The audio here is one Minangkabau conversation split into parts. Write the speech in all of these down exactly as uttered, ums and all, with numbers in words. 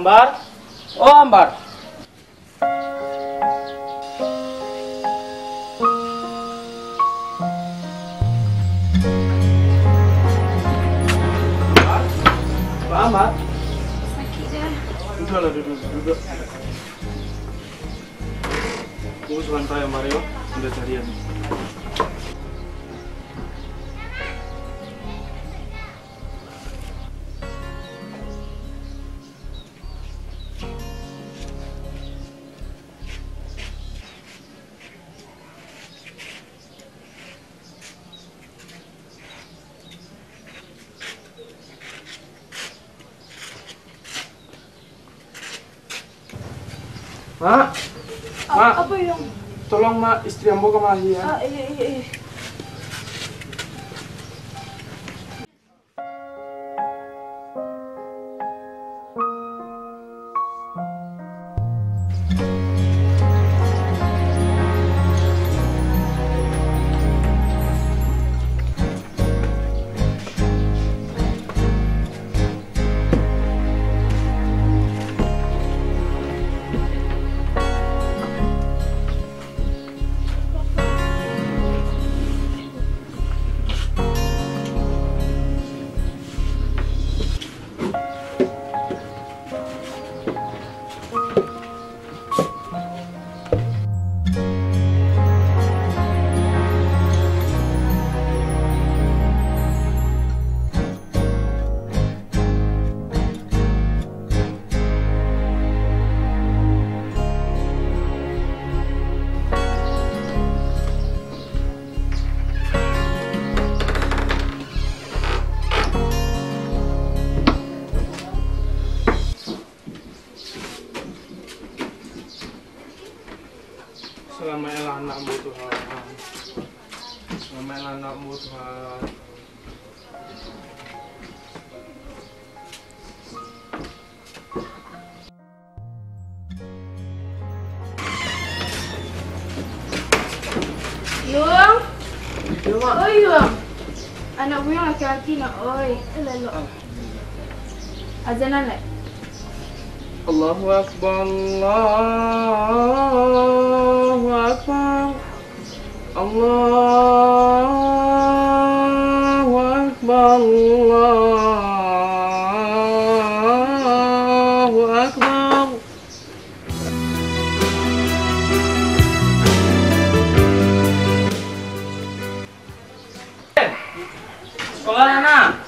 Ambar, oh Ambar. Ambar, Ambar. Sakik dah. Duduklah, duduk, duduk. Tunggu sebentar ya, Ambar, yo. Udah carian. Mak, Mak, apa yang? Tolong, Mak, istri ambo ka malahiran. Ah, iya, iya, iya. Salamaiklah anakmu, Tuhan. Salamaiklah anakmu, Tuhan. Yung. Yung, Mak. Oi, Yung. Anak Buyuang laki-laki nak, oi. Eh, lelok. Azanan, Lek. Allahu Akbar, Allahu Akbar. Allahu Akbar, Allahu Akbar. Sekolah, Nak.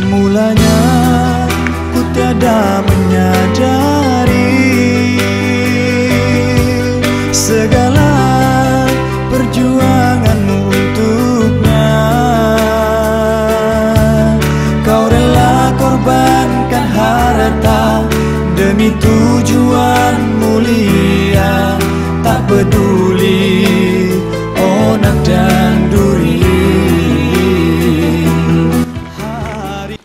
Mulanya ku tiada menyadari segala perjuanganmu untuknya. Kau rela korbankan harta demi tujuan mulia, tak peduli onak dan duri. Hari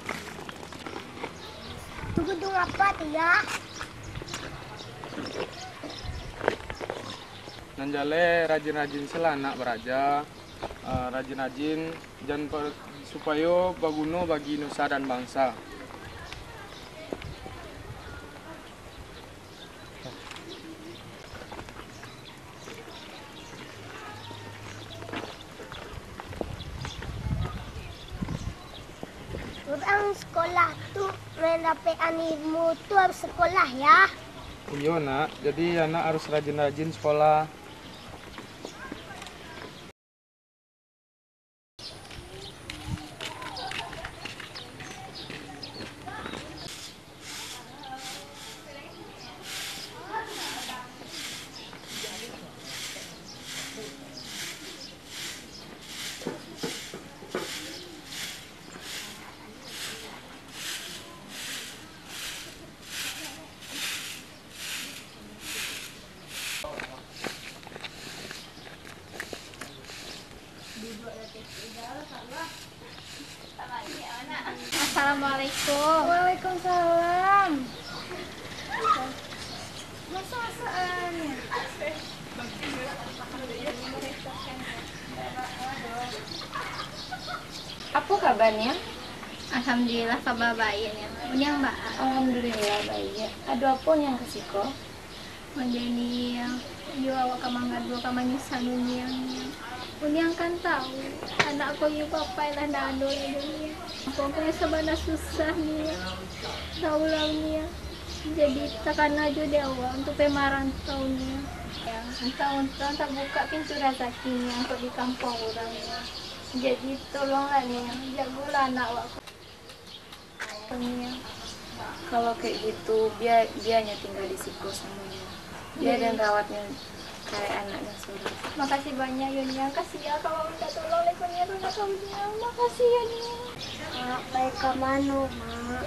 Tu gedung apa tu, ya? Nan jaleh rajin-rajin se lah nak baraja, eh, rajin-rajin, jan pa-, supayo baguno bagi nusa dan bangsa. Urang sekolah tu mandapek ilmu tu harus sekolah, ya. Iyo, Nak. Jadi, anak harus rajin-rajin sekolah. Assalamualaikum. Waalaikumsalam. Masuk, masuk, ah, ni. Apo kaba, Niang? Alhamdulillah, kaba baiak, Niang. Niang baa? Alhamdulillah, baiak. Ado apo Niang ka siko? Manjadi, yo, awak ka mangadu, ka manyusah Niang, Niang. Niang kan tahu, anak ko iyo bapak lah ndak ado lai, Niang. Apo ko iyo sabana susah, Niang. Tahu lah, Niang. Jadi, takana jo di awak untuak pai marantau, Niang. Niang, untuang-untuang tabuka pintu razaki, Niang, kok di kampuang urang, Niang. Jadi, tolonglah, Niang, jagolah anak awak ko. Kalau kayak gitu, bia, bia nyo tinggal di siko samo nyo. Bia den rawatnyo kayak anaknyo surang. Makasih banyak, yo, Niang. Kasian kalau minta tolong, leko Niang tu nak tahu, Niang. Makasih, yo, Niang. Mak, pai ka mano, Mak?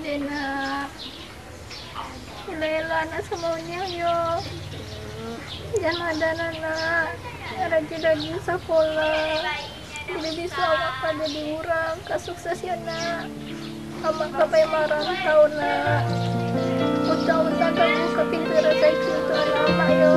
Nak. Elok-elok anak samo Niang, yo. Jan ado, Nak. Rajin-rajin sakolah. Jadi bisuak awak ka jadi urang, ka sukses, yo, Nak. Amak ka pai marantau, Nak. Untuang-untuang ka buka pintu razaki untuak anak amak, yo.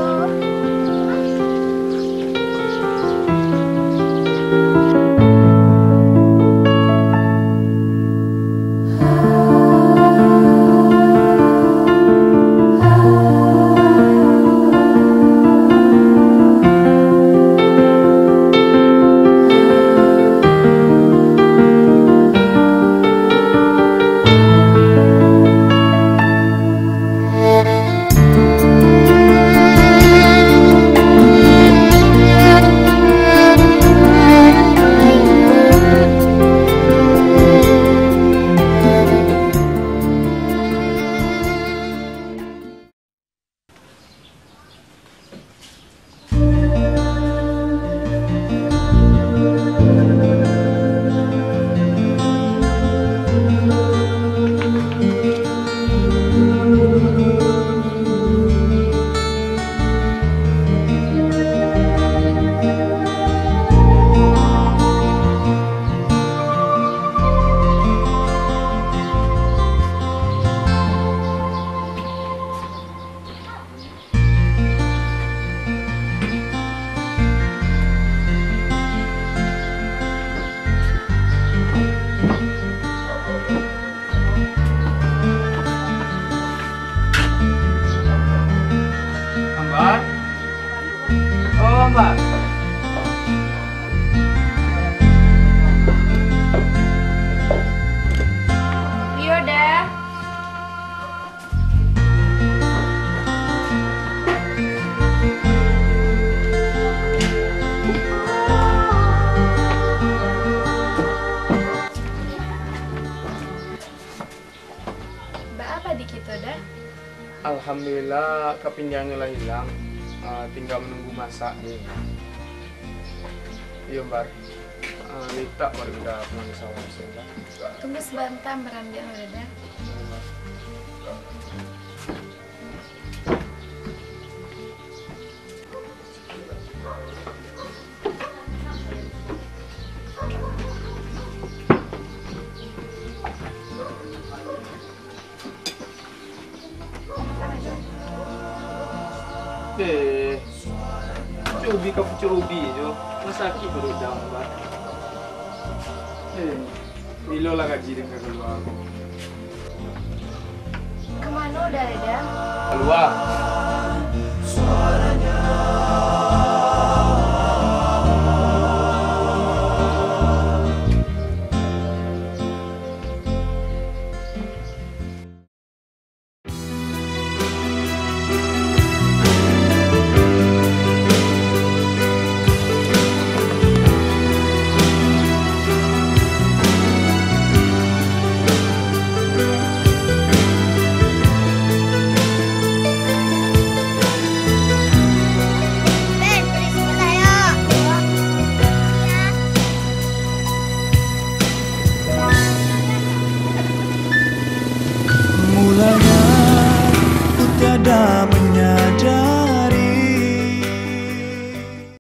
Ambar? Oh, Ambar. Iyo, Da. Baa padi kito, Da? Alhamdulillah, kapindiangnyo lah ilang. Ah, tingga manunggu masak. Iyo, Ambar. Ah, litak baru Da pulang ka sawah, Ambar. Tunggu sabanta, Ambar ambiak dulu, Da. Eh, pucuak ubi ka pucuak ubi jo. Masakik paruik Da, Ambar. Eh, bilo lah gaji den ka kalua ko? Ka mano, Da, Da? Kalua.